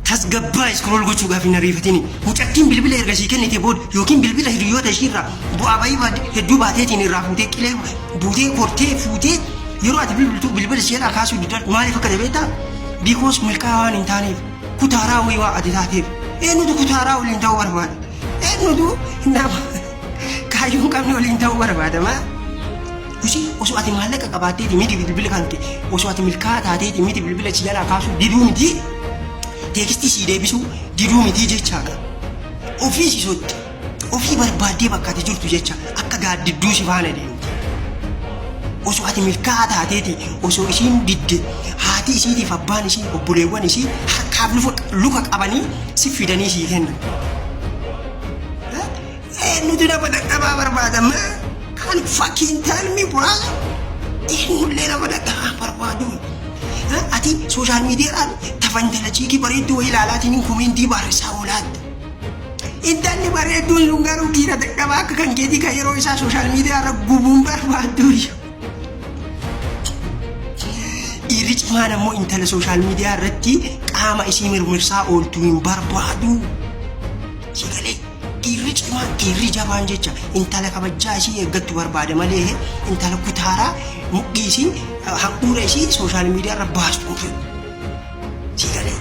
Tasgabbaa scroll gochuudhaaf hin ariifatini. Mucattiin bilbila erga sii kennitee booda yookiin bilbila hiriyoota ishiirraa bu'aa bayii hedduu baateetiin irraa fuutee qilee buutee kortee fuutee yeroo ati bilbiltu bilbila isheerraa kaasuu diddan maaliif akka ta'e beektaa? Because milkaa'aa waan hin taaneef kutaaraa wayii waa ati taateef. Eenyutu kutaaraa waliin ta'uu barbaada? Eenyutu nama kaayyoo hin qabne waliin ta'uu barbaada maa? Usii osoo ati maallaqa qabaatteeti miti bilbila kan kee osoo ati milkaa'aa taateeti miti bilbila si jalaa kaasuu diduu miti teekstii sii deebisuu diduu miti jechaadha. Ofii si sotti ofii barbaaddee bakka ati jirtu jecha akka gaaddidduu si faana deemti. Osoo ati milkaa'aa taateeti osoo isiin didde haati isiitiif abbaan isii obboleewwan isii harkaaf luka qabanii si fidanii sii kennan. Eenyutu nama dadhabaa barbaada maa? Kan fucking tell me brother. Eenyullee nama dadhabaa barbaadu. Ati social miidiyaadhaan tafa intala chiikii bareedduu wayii ilaalaatiin komentii barreessaa oolaatta. Intalli bareedduun sun garuu dhiira dadhabaa akka kan keetii kan yeroo isaa social miidiyaa irra gubuun barbaaddu. Dhiirri cimaan ammoo intala social miidiyaa irratti qaama isii mirmirsaa ooltu hin barbaadu. Si galee? Dhiirri cimaan, dhiirri jabaan jecha intala kabajjaa isii eeggattu barbaada malee intala kutaaraa mudhii isii handhuura isii social miidiyaa irra baastu hin fedhu. Sii galee?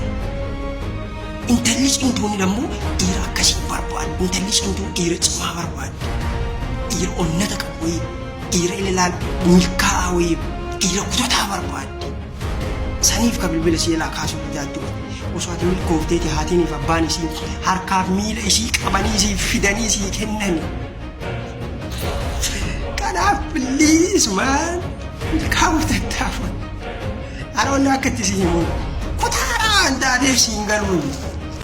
Intalli cimtuun immoo dhiira akkasii hin barbaadu. Intalli cimtuun dhiira cimaa barbaaddi. Dhiira onnata qabu wayii, dhiira ilaal milkaa'aa wayii, dhiira kutataa barbaaddi. Saniif ka bilbila isii jalaa kaasuu didaatti godhe. Osoo ati milkoofteeti haatiiniif abbaan isii harkaaf miila isii qabanii isii fidanii isii kennani. Kanaaf please man milkaa'uuf tattaafadhu. Aroonni akka itti si himu kutaaraa waan taateef siin galuun.